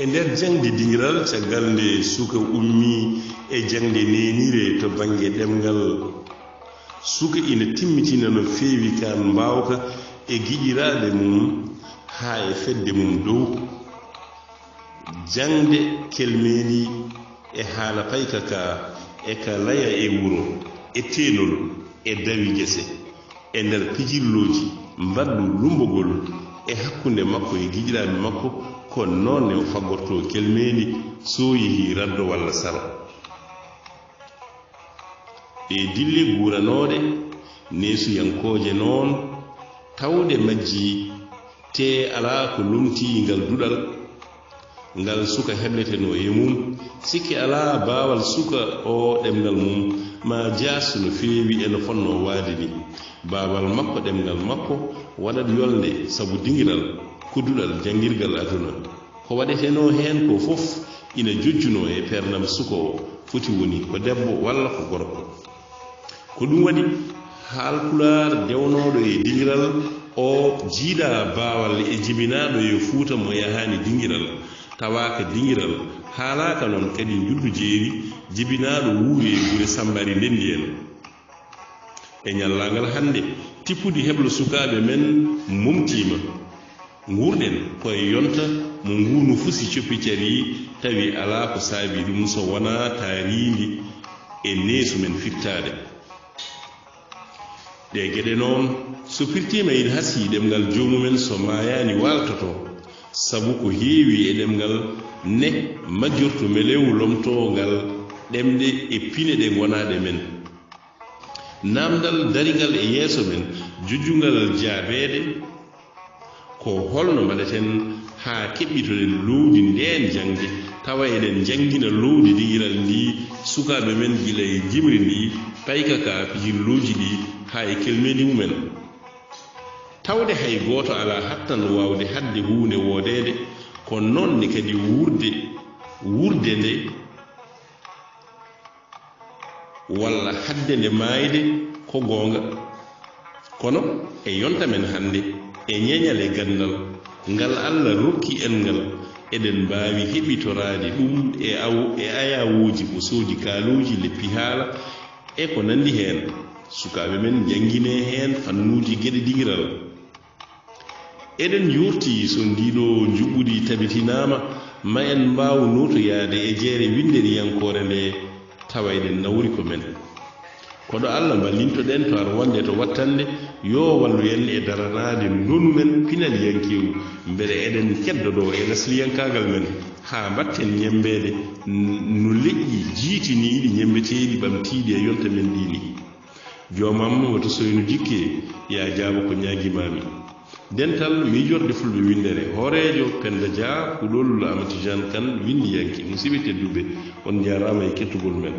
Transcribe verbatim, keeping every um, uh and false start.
E nder jaŋde dingiral, caggal nde suka ummii e jaŋde neeniire to bannge ɗemngal, suka ina timmitina no feewi kaan mbaawka e giƴiraaɓe mum haa e fedde mum dow. Jaŋde kelmeendi e haala payka kaa e ka laya e wuro e teenol e dawi gese e nder pijirlooji mbaɗɗu lummbogol e hakkunde makko e giƴiraaɓe makko, ko noon ne o faggortoo kelmeendi so yehii raddo walla saro. Ɗee dille guuranooɗe neesuyankooje noon, tawde majjii, tee alaa ko lomtii ngal duɗal ngal suka hebletenoo e mum. Sikke alaa, baawal suka oo ɗemngal mum maa jaas no feewi e no fotnoo waade ni. Baawal makko ɗemngal makko waɗat yolnde sabu dingiral ko duɗal janngirgal aduna. Ko waɗetenoo heen koo fof ina jojjunoo e peernam suka o foti woni ko debbo walla ko gorko. Ko ɗum waɗi, Haalpulaar dewnooɗo e dingiral o jiidaa baawal e jibinaaɗo e Fuuta mo yahaani dingiral, tawaaka dingiral, haalaaka noon kadi njullu jeeri jibinaaɗo wuuri e gure Sammbari ndenndi en. E ñallaangal hannde, tippudi heblo sukaaɓe men momtiima. Nguurɗen ko e yonta mo nguu nufusi coppi carii, tawi alaa ko saabii ɗum so wonaa taariindi e neesu men firtaade. Ɗee geɗe noon, so firtiima ina hasii ɗemngal joomumen so maayaani waaltoto, sabu ko heewi e ɗemngal ne majjorto melew lomtoongal ɗemɗe e pine ɗe ngonaa ɗe men. Naamndal daringal e yeeso men, jojjungal jaabeede, ko holno mbaɗeten haa keɓɓitoɗen loowdi ndeen jaŋde, tawa eɗen njanngina loowdi dingiral ndii sukaaɓe men gila e jimri ndii, payka ka pijirlooji ɗii haa e kelmeendi mumen? Tawde hay gooto alaa hattan waawde haɗde huunde woodeede, ko noon ne kadi wuurde, wuurde nde walla haɗde nde maayde ko goonga. Kono e yonta men hannde, e ñeeñal e ganndal ngal Alla rokki en ngal, eɗen mbaawi heɓitoraade ɗum e aw-, e ayawooji ko soodi kaalooji, leppi haala e ko nanndi heen. Sukaaɓe men njannginee heen fannuuji geɗe dingiral. Eɗen njoorti so ndiiɗoo njuɓɓudi tabitinaama, ma en mbaaw nootoyaade e jeere winnderiyankoore nde, tawa eɗen nawori ko men. Koɗo Alla mballintoɗen to ar wonde to wattande, yo wallu en e daranaade ndonu men pinal yankeewu, mbele eɗen keddodoo e lasliyankaagal men, haa mbaɗten ñemmbeede n-, no leƴƴi jiitiniiɗi ñemmbeteeɗi ɓamtiiɗi e yonta men ɗii nii. Joomam woto soynu jikke, yaa jaabo ko ñaagimaami. Dental miijorde Fulɓe winndere, hooreejo Pennda Jah, kuɗol Aamadu Tijaan Kan, winndiyanke. Musidɓe tedduɓe, on njaaraama e kettugol men.